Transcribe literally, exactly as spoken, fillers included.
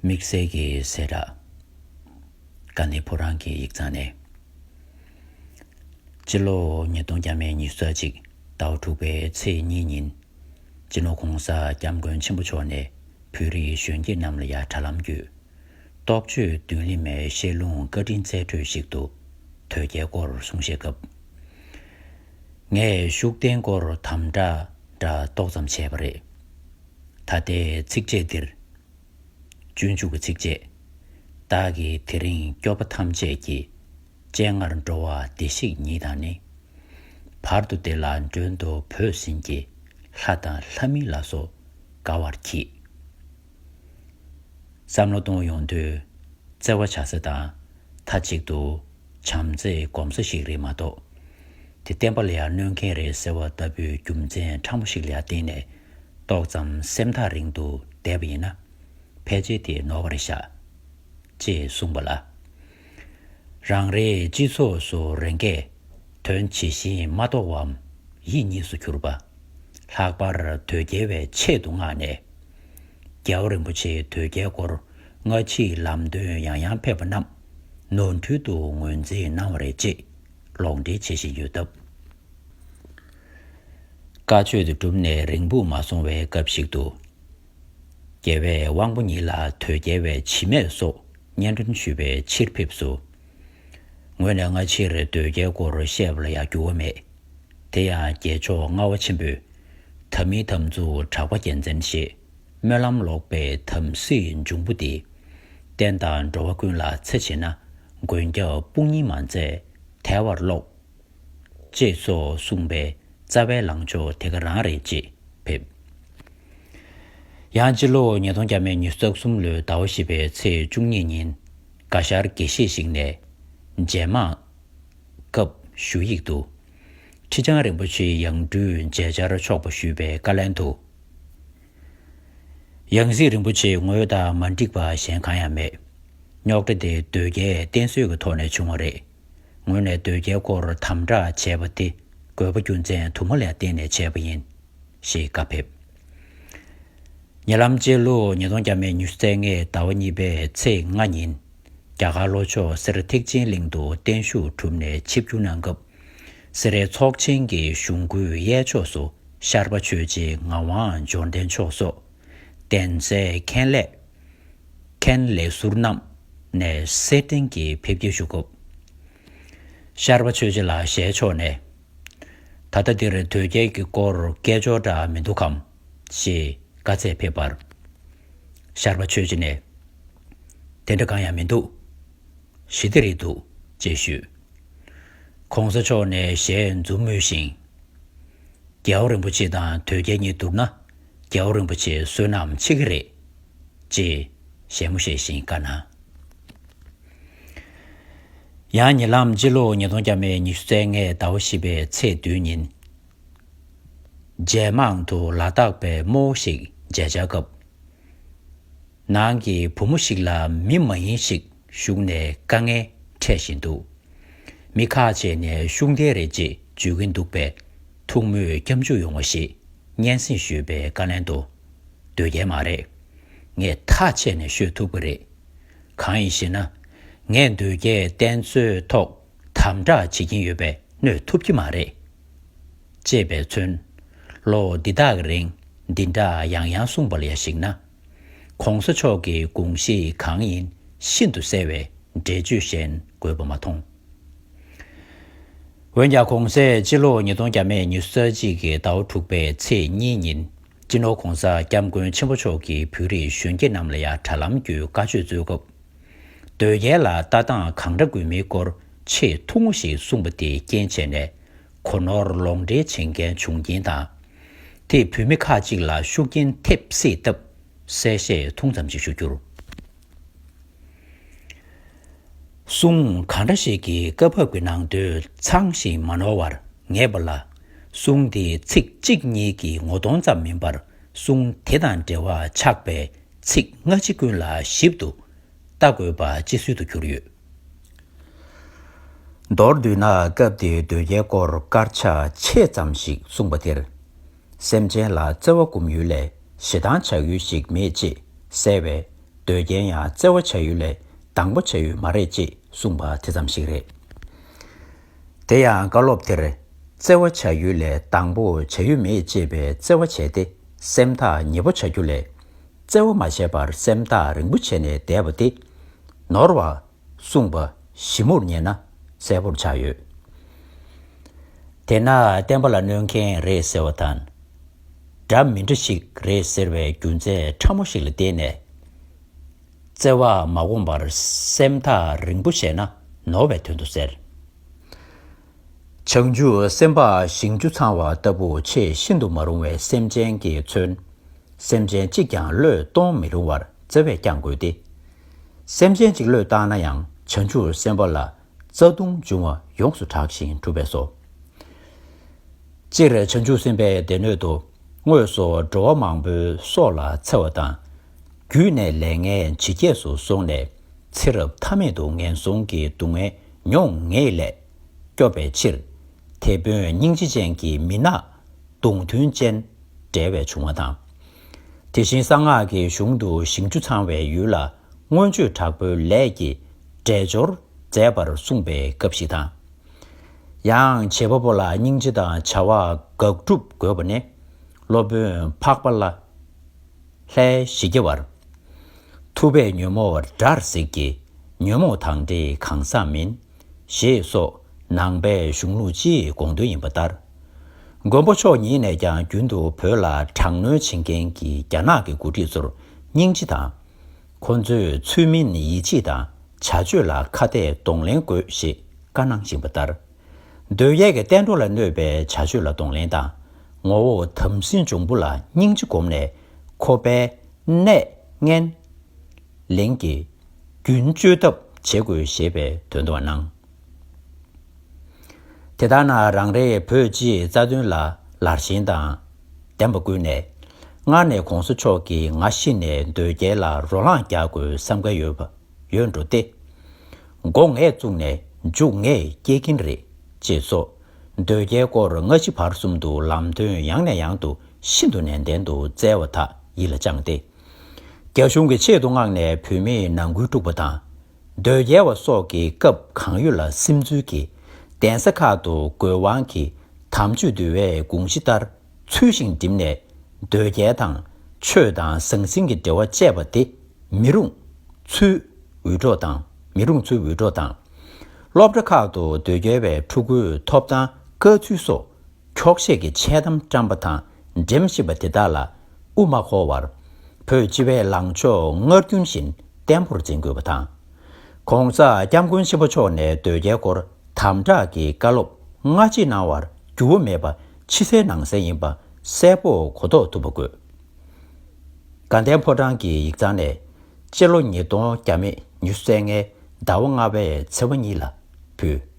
དམིགས་བསལ་གྱི་གསལ་བསྒྲགས། དཀའ་གནད་ཕོ་བྲང་གི་ཡིག་ཚང་ནས། སྤྱི་ལོ་ཉིས་སྟོང་བརྒྱ་མེད་ཉི་ཤུ་རྩ་གཅིག་ཟླ་བ་དྲུག་པའི་ཚེས་གཉིས་ཉིན། སྤྱི་ནོར་༸གོང་ས་༸སྐྱབས་མགོན་ཆེན་པོ་མཆོག་ནས་བོད་རིགས་གཞོན་སྐྱེས་རྣམས་ལ་ཡང་དྲ་ལམ་བརྒྱུད། རྟོགས་བརྗོད་མདུན་ལམ་མའི་བཤད་ལུང་བཀའ་དྲིན་སྩལ་འཕྲོ་ཞིག་ཏུ། དོལ་རྒྱལ་སྐོར་གསུང་བཤད་སྐབས། ངས་ཤུགས་ལྡན་སྐོར་དམ་དྲག་འདྲ་ཏོག་ཙམ་བྱས་པ་རེད། ད་ལྟའི་ཚིགས་བཅད་འདིར། སྤྱོད་འཇུག་གི་ཚིགས་བཅད། བདག་གིས་དེ་རིང་སྐྱོབ་པ་ཐམས་ཅད་ཀྱི། སྤྱན་སྔར་འགྲོ་བ་བདེ་གཤེགས་ཉིད་དང་ནི། བར་དུ་བདེ་ལ་མགྲོན་དུ་བོས་ཟིན་གྱི། ལྷ་དང་ལྷ་མིན་ལ་སོགས་དགའ་བར་གྱིས། བསམ་བློ་གཏོང་ཡོང་དུས། བརྩེ་བ་བྱ་ས་དང་མཐའ་གཅིག་ཏུ་བྱམས་བརྩེ་སྒོམ་ས་ཞིག་རེད་མ་གཏོགས། དེ་བསྟན་པ་ལ་ཡང་གནོད་མཁན་རེད་ཟེར་བ་ལྟ་བུའི་རྒྱུ་མཚན་ཕྲ་མོ་ཞིག་ལ་ཡང་བརྟེན་ནས་ཏོག་ཙམ་སེམས་ཐག་རིང་དུ་བསྡད་པ་ཡིན་ན། ཕལ་ཆེར་དེ་ནོར་བ་རེད་ཤག་ཅེས་གསུངས་པ་ལ། རང་རེའི་སྤྱི་ཚོགས་སུ་རང་གིས་དོན་ཇི་བཞིན་མ་རྟོགས་པའམ་ཡིད་གཉིས་སུ་གྱུར་པ། ལྷག་པར་དོལ་རྒྱལ་བའི་ཆེད་དུ་མངགས་ནས། རྒྱལ་བ་རིན་པོ་ཆེའི་དོལ་རྒྱལ་སྐོར་སྔ་ཕྱིའི་ལམ་སྟོན་ཡང་ཡང་ཕེབས་པ་རྣམས་ནོར་འཁྲུལ་དུ་ངོས་འཛིན་གནང་བ་རེད་ཅེས་ལོག་འགྲེལ་བྱེད་བཞིན་ཡོད་སྟབས། བཀའ་ཆོས་དེ་གྲུབ་ནས་རིང་པོ་མ་སོང་བའི་སྐབས་ཤིག་ཏུ། རྒྱལ་བས་དབང་པོ་ཉིད་ལ་དོལ་རྒྱལ་བའི་འཆི་མེད་སོགས་སྙན་སྒྲོན་ཞུས་པའི་ཕྱིར་ཕེབས་སུ། ངོས་ནས་སྔ་ཕྱིར་དོལ་རྒྱལ་སྐོར་བཤད་པ་ལ་ཡང་འགྱུར་བ་མེད། དེ་ཡང་རྒྱལ་མཆོག་ལྔ་པ་ཆེན་པོས། ཐ་མི་དམ་ཚིག་གྲགས་པ་རྒྱལ་མཚན་ཞེས། སྨོན་ལམ་ལོག་པའི་དམ་སྲིའི་འབྱུང་པོ་འདི། བསྟན་དང་འགྲོ་བ་ཀུན་ལ་འཚེ་བྱེད་ན། མགོན་སྐྱབས་དཔུང་གཉེན་མ་མཛད་དལ་བར་ཀློག་ཅེས་སོགས་གསུངས་པའི་རྩ་བའི་ལངས་ཕྱོགས་དེ་ག་རང་རེད་ཅེས་ཕེབས། ཡང་སྤྱི་ལོ་ཉིས་སྟོང་བརྒྱ་མེད་ཉི་ཤུ་རྩ་གསུམ་ལོའི་ཟླ་བ་བཞི་པའི་ཚེས་བཅུ་གཉིས་ཉིན། དགའ་ཤར་དགེ་བཤེས་ཤིག་ནས་རྗེས་མ། སྐབས་ཞུ་ཡིག་ཏུ། ཁྲི་བྱང་རིན་པོ་ཆེའི་ཡང་སྤྲུལ་མཇལ་བཅར་ཆོག་པ་ཞུས་པའི་བཀའ་ལན་དུ། ཡང་སྲིད་རིན་པོ་ཆེའི་ངོས་དང་མ་འགྲིག་པ་གཞན་གང་ཡང་མེད། རྙོག་དྲ་དེ་དོལ་རྒྱལ་བསྟེན་གསོལ་གྱི་ཐོག་ནས་བྱུང་བ་རེད། ངོས་ནས་དོལ་རྒྱལ་སྐོར་དམ་དྲག་བྱས་པ་དེ་དགོས་པ་རྒྱུ་མཚན་དུ་མ་ལ་བརྟེན་ནས་བྱས་པ་ཡིན། ཞེས་བཀའ་ཕེབས། ཉེ་ལམ་སྤྱི་ལོ་ཉིས་སྟོང་བརྒྱ་མེད་ཉི་ཤུ་རྩ་ལྔའི་ཟླ་བ་གཉིས་པའི་ཚེས་ལྔ་ཉིན། རྒྱ་གར་ལྷོ་ཕྱོགས་སེ་ར་ཐེག་ཆེན་གླིང་དུ་བརྟན་བཞུགས་གྲུབ་ནས་ཆིབས་བསྒྱུར་གནང་སྐབས། སེ་རའི་ཚོགས་ཆེན་གྱི་གཞུང་སྐུའི་གཡས་ཕྱོགས་སུ་ཤར་པ་ཆོས་རྗེ་ངག་དབང་འབྱོར་ལྡན་མཆོག་སོགས་གདན་སའི་མཁན་ལས་མཁན་ལས་ཟུར་རྣམས་ནས་སེར་སྦྲེང་གིས་ཕེབས་སྐྱེལ་ཞུ་སྐབས། ཤར་པ་ཆོས་རྗེ་ལགས་ཞལ་ཕྱོགས་ནས། ད་ལྟ་འདིར་དོལ་རྒྱལ་གྱི་སྐོར་སྐད་ཅོར་འདྲ་མི་འདུག་གམ། ཞེས་བཀའ་སྩལ་ཕེབས་པར། ཤར་པ་ཆོས་རྗེ་ནས། དེ་འདྲ་གང་ཡང་མི་འདུག་ཞི་བདེ་རེད་འདུག་ཅེས་ཞུས། ༸གོང་ས་མཆོག་ནས་ཞལ་འཛུམ་མུལ་ཞིང་། རྒྱལ་བ་རིན་པོ་ཆེ་དང་དོལ་རྒྱལ་གཉིས་བསྡུར་ན། རྒྱལ་བ་རིན་པོ་ཆེ་བསོད་ནམས་ཆེ་གི་རེད། ཅེས་ཞལ་མོ་བཞེས་ཤིང་བཀའ་གནང་། ཡང་ཉེ་ལམ་སྤྱི་ལོ་ཉིས་སྟོང་བརྒྱ་མེད་ཉི་ཤུ་རྩ་ལྔའི་ཟླ་བ་བཞི་པའི་ཚེས་བདུན་ཉིན། རྒྱལ་དམངས་དུ་ལ་དྭགས་པའི་རྨོ་བོ་ཞིག་མཇལ་བཅར་སྐབས། ནང་གི་བུ་མོ་ཞིག་ལ་མི་མ་ཡིན་ཞིག་ཞུགས་ནས་དཀའ་ངལ་འཕྲད་བཞིན་འདུག་མི་ཁག་ཅིག་ནས་ཤུགས་ལྡན་རེད་ཅེས་བརྗོད་ཀྱིན་འདུག་པས། ཐུགས་མོས་སྐྱབས་འཇུག་ཡོང་བ་ཞེས་སྙན་སེང་ཞུས་པའི་བཀའ་ལན་དུ། དོལ་རྒྱལ་མ་རེད། ངས་ཐག་བཅད་ནས་ཤོད་ཐུབ་ཀྱི་རེད། གང་ཡིན་ཞེ་ན། ངས་དོལ་རྒྱལ་བསྟེན་གསོལ་ཐོག་དམ་དྲག་བྱེད་ཀྱིན་ཡོད་པས་གནོད་ཐུབ་ཀྱི་མ་རེད། ཅེས་པས་མཚོན། ལོ་འདི་དག་གི་རིང་འདི་འདྲ་ཡང་ཡང་གསུངས་པ་ལ་ཡ་གཞིགས་ན། ༸གོང་ས་མཆོག་གི་དགོངས་གཞི་གང་ཡིན་ཤིན་ཏུ་གསལ་བས་འགྲེལ་བརྗོད་གཞན་དགོས་པ་མ་མཐོང་། འོན་ཀྱང་གོང་གསལ་སྤྱི་ལོ་ཉིས་སྟོང་བརྒྱ་མེད་ཉི་ཤུ་རྩ་གཅིག་གི་ཟླ་བ་དྲུག་པའི་ཚེས་གཉིས་ཉིན། སྤྱི་ནོར་༸གོང་ས་༸སྐྱབས་མགོན་ཆེན་པོ་མཆོག་གིས་བོད་རིགས་གཞོན་སྐྱེས་རྣམས་ལ་ཡང་དྲ་ལམ་བརྒྱུད་བཀའ་ཆོས་སྩོལ་སྐབས། དོལ་རྒྱལ་ལ་ལྟ་སྟངས་གང་འདྲ་དགོས་མིན་སྐོར་ཆེས་ཐུང་ངུ་ཞིག་གསུངས་པ་དེས་རྐྱེན་བྱས་ནས་གོ་ནོར་ལོག་འགྲེལ་བྱེད་མཁན་བྱུང་རྐྱེན་དང་། དེས་བོད་མི་ཁག་ཅིག་ལ་ཤུགས་རྐྱེན་ཐེབས་སྲིད་སྟབས་གསལ་བཤད་ཐུང་ཙམ་ཞིག་ཞུ་རྒྱུར། གསུང་གང་འདྲ་ཞིག་གིས་སྐབས་བབ་ཀྱི་ནང་དོན་ཚང་ཞིང་མ་ནོར་བར་ངེས་པ་ལ། གསུང་དེའི་ཚིག་གཅིག་གཉིས་ཀྱི་ངོ་གདོང་ཙམ་མིན་པར། གསུང་དེ་དང་འབྲེལ་བ་ཆགས་པའི་ཚིག་སྔ་ཕྱི་ཀུན་ལ་ཞིབ་ཏུ་ལྟ་དགོས་པ་ཅི་སྲིད་དུ་གྱུར་ཡོད། མདོར་བསྡུས་ན། སྐབས་དེའི་དོལ་རྒྱལ་སྐོར་དཀར་ཆག་ཆེ་ཙམ་ཞིག་གསུངས་པ་དེར། སེམས་ཅན་ལ་བརྩེ་བ་སྒོམ་ཡུལ་ལས་ཞེ་སྡང་བྱ་ཡུལ་ཞིག་མེད་ཅེས་གསལ་བས། འདོད་རྒྱལ་ཡང་བརྩེ་བ་བྱ་ཡུལ་ལས་དང་པོ་བྱ་ཡུལ་མ་རེད་ཅེས་གསུངས་པ་དེ་ཙམ་ཞིག་རེད། དེ་ཡང་བཀའ་སློབ་དེར་བརྩེ་བ་བྱ་ཡུལ་ལས་དང་པོ་བྱ་ཡུལ་མེད་ཅེས་པའི་བརྩེ་བ་བྱས་ཏེ་སེམས་ཐག་ཉེ་པོ་བྱ་རྒྱུ་ལས། བརྩེ་བ་མ་བྱས་པར་སེམས་ཐག་རིང་པོ་བྱས་ནས་བསྡད་པ་དེ་ནོར་བ་གསུངས་པ་ཞིབ་མོར་ཉན་ན་གསལ་པོར་ཆགས་ཡོད། དེས་ན་བསྟན་པ་ལ་གནོད་མཁན་རེད་ཟེར་བ་དང་། འདྲ་མི་འདྲ་ཞིག་རེད་ཟེར་བའི་རྒྱུ་མཚན་ཕྲ་མོ་ཞིག་ལ་བརྟེན་ནས། བརྩེ་བ་མ་བསྒོམས་པར་སེམས་ཐག་རིང་པོ་བྱས་ན་ནོར་བའི་དོན་དུ་ཟེར། བྱང་ཆུབ་སེམས་དཔའ་ཞིང་བཅུ་ཚང་བ་ལྟ་བུ་ཆེས་ཤིན་ཏུ་མ་རུང་བའི་སེམས་ཅན་གྱིས་མཚོན། སེམས་ཅན་གཅིག་ཀྱང་བློས་གཏོང་མི་རུང་བར་བརྩེ་བས་བསྐྱང་དགོས་ཏེ། སེམས་ཅན་གཅིག་བློས་བཏང་ན་ཡང་བྱང་ཆུབ་སེམས་དཔའ་ལ་རྩ་ལྟུང་འབྱུང་བ་ཡོངས་སུ་གྲགས་ཤིང་གྲུབ་པས་སོ། སྤྱིར་བྱང་ཆུབ་སེམས་དཔའི་སྡེ་སྣོད་དུ་དངོས་སུ་འགྲོ་བ་མང་པོའི་སྲོག་ལ་འཚེ་བ་དང་། རྒྱུད་ནས་ལས་ངན་ཇི་སྐྱེས་སུ་སོང་ནས་ཚེ་རབས་མཐའ་མེད་དུ་ངན་སོང་གི་སྡུག་བསྔལ་མྱོང་ངེས་ལས་སྐྱོབ་པའི་ཕྱིར། དེད་དཔོན་སྙིང་རྗེ་ཅན་གྱི་མི་ནག་གདུང་མཐུན་ཅན་འབྲེལ་བའི་བྱུང་བ་དང་། དེ་བཞིན་གསང་སྔགས་ཀྱི་གཞུང་དུ་ཞིང་བཅུ་ཚང་བའི་ཡུལ་ལ་མངོན་སྤྱོད་དྲག་པོའི་ལས་ཀྱི་འབྲས་སྦྱོར་མཛད་པར་གསུངས་པའི་སྐབས་ཤིག་དང་། ཡང་བྱེད་པ་པོ་ལ་སྙིང་རྗེ་དང་བྱ་བ་དགག་སྒྲུབ་དགོས་པ་ནི། སློབ་དཔོན་འཕགས་པ་ལ། ལྷའི་ཞི་རྒྱས་བར། ཐུབ་པས་ཉོན་མོངས་དགྲར་གཟིགས་ཀྱི། ཉོན་མོངས་དང་འདྲེས་གང་ཟག་མིན། ཞེས་སོགས་ནང་པའི་གཞུང་ལུགས་སྤྱིའི་དགོངས་དོན་ཡིན་པ་ལྟར། མགོན་པོ་མཆོག་ཉིད་ནས་ཀྱང་རྒྱུན་དུ་བོད་ལ་དྲག་གནོན་བྱེད་མཁན་གྱི་རྒྱ་ནག་གི་འགོ་ཁྲིད་ཚོར་སྙིང་རྗེ་དང་། ཁོ་ཚོའི་ཚུལ་མིན་ཡིད་ཆེས་དང་བྱ་སྤྱོད་ལ་ཁ་གཏད་གདོང་ལེན་དགོས་ཞེས་བཀའ་གནང་བཞིན་པ་ལྟར། འདོད་རྒྱལ་གྱི་བསྟན་འགྲོ་ལ་གནོད་པའི་བྱ་སྤྱོད་ལ་གདོང་ལེན་དང་། ངོ་བོ་དམ་སྲི་འབྱུང་པོ་ལ་སྙིང་རྗེ་བསྒོམས་ནས་ཁོ་པའི་གནས་ངན་ལེན་གྱི་རྒྱུན་གཅོད་ཐབས་བྱེད་དགོས་ཞེས་པའི་དོན་དུ་གནང་། དེ་ལྟར་ན་རང་རེའི་བོད་སྤྱིའི་རྩ་དོན་ལ་ལར་ཞེན་དང་ལྡན་པ་ཀུན་ནས། སྔར་ནས་གོང་ས་མཆོག་གིས་ང་ཤི་ནས་འདོད་རྒྱལ་ལ་རོ་ལངས་རྒྱག་དགོས་བསམ་ག་ཡོད་པ་ཡོད་འགྲོ་སྟེ། མགོ་ངས་བཙུགས་ནས་མཇུག་ངས་སྐྱེལ་གྱིན་རེད་ཅེས་སོགས། འདོད་རྒྱལ་སྐོར་སྔ་ཕྱི་བར་གསུམ་དུ་ལམ་སྟོན་ཡང་ནས་ཡང་དུ་ཤིན་ཏུ་ནན་ཏན་དུ་བསྩལ་བ་དག་ཡིད་ལ་བཅངས་ཏེ། རྒྱ་གཞུང་གི་ཆེད་དུ་མངགས་ནས་བོད་མིའི་ནང་ཁུལ་དཀྲུགས་པ་དང་། འདོད་རྒྱལ་བ་སོགས་ཀྱི་སྐབས་གང་ཡོད་ལ་སིམ་འཛུལ་གྱིས་གདན་ས་ཁག་ཏུ་དགོས་དབང་གིས་དམ་ཆོས་འདུལ་བའི་དགོངས་གཞི་ལྟར་ཚུལ་བཞིན་བསྒྲིམས་ནས། འདོད་རྒྱལ་དང་ཆོས་དང་ཟང་ཟིང་གི་འབྲེལ་བ་བཅད་པ་དེ་མི་རུང་ཚུལ་འུད་སྒྲོག་དང་མི་རུང་ཚུལ་འུད་སྒྲོག་དང་། སློབ་གྲྭ་ཁག་ཏུ་འདོད་རྒྱལ་བའི་ཕྲུ་གུའི་ཐོབ་ཐང་དཀའ་ཚུལ་སོགས། འཁྱོག་བཤད་ཀྱི་འཆལ་གཏམ་བཀྲམ་པ་དང་འགྲེམས་བཞིན་པ་དེ་དག་ལ་དབུ་མ་འཁོར་བར། བོད་སྤྱི་པའི་ལངས་ཕྱོགས་སྔར་རྒྱུན་བཞིན་བརྟན་པོར་འཛིན་དགོས་པ་དང་། ༸གོང་ས་༸སྐྱབས་མགོན་ཆེན་པོ་མཆོག་ནས་འདོད་རྒྱལ་སྐོར་དམ་དྲག་གི་བཀའ་སློབ་སྔ་ཕྱི་གནང་བར་འགྱུར་བ་མེད་པ་ཕྱི་གསལ་ནང་གསལ་ཡིན་པ་གསལ་པོ་གོ་རྟོགས་ཐུབ་པ་དགོས། དགའ་ལྡན་ཕོ་བྲང་གི་ཡིག་ཚང་ནས་སྤྱི་ལོ་ཉིས་སྟོང་བརྒྱ་མེད་ཉི་ཤུ་རྩ་ལྔའི་ཟླ་བ་ལྔ་པའི་ཚེས་པ་གཉིས་ལ་ཕུལ།